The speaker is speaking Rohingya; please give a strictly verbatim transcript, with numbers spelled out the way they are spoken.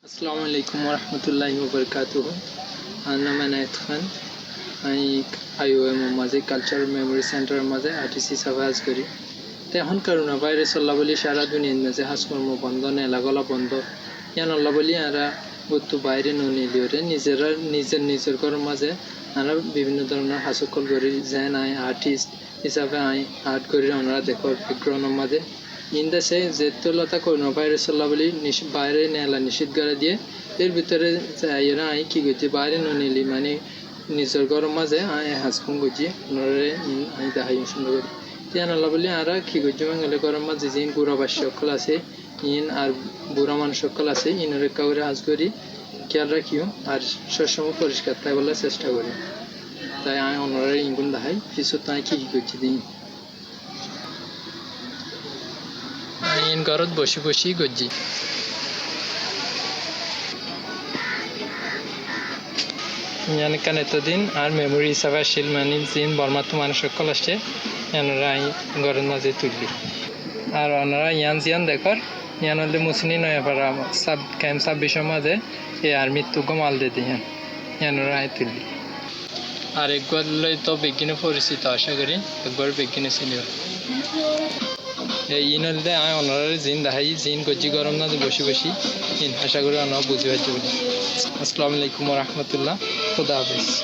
Assalamu alaikum warahmatullahi wabarakatuhu. Añár nam Enayat Khan. Añí I O M or mazé, Cultural Memory Center or mazé artist hísabe ham gorí. Te ehón korona vairas olla bóli sára duniyar mazé ham kormo bondó, nela góla bondó. Yían olla bóli añára gúttu baáre no neiliyóre nizor, nizor, nizor góror mazé añára bibinno dóronor ham ókkol gorí, zeén añí artist hísabe añí art gorí, onora dekór background or mazé. Iín dece zettú lota korona vairas olla bóli nic-, baáre nela nicéd gorá diyé. Ér bútore zaiyóre añí ki goijjí, baáre no neili, mani nizor góror mazé añí e ham gún goijjí, onorare iín añí deháiyum cúndor gorí. Te yían olla bóli añára ki goijjum, engole góror mazé ziín gura bacca ókkol asé, iín ar bura manúic ókkol asé, iínore ekká gorí ham gorí, kéyal rakíyum, ar sob somoi foriskar táibolla cesta gorí. Te añí onorare iín gún dehái, fisót añí ki ki goijjí de iín. Añí iín górot bocí bocí goijjí. Yían ekkán etó din añár memory hísabe accíl, mani ziín Bormáttu manúic ókkol aiccé, yíanore añí góror mazé tuillí. Ar onora yían ziyán dekór, yían óilde Musuni Noyapara sab-, kemp sabbic or mazé e armyttú gúmal de de yían, yíanore añí tuillí. Ar eggúa loi to beggúne foricito acá gorí, eggúare beggúne sinibá. E iín óilde añí onorare ziín deháiyi, ziín goijjí góror mazé bocí bocí, iín acá gorí onora buzí faijjó bóli. Assalamu alaikum warahmatullah. Khuda hafez.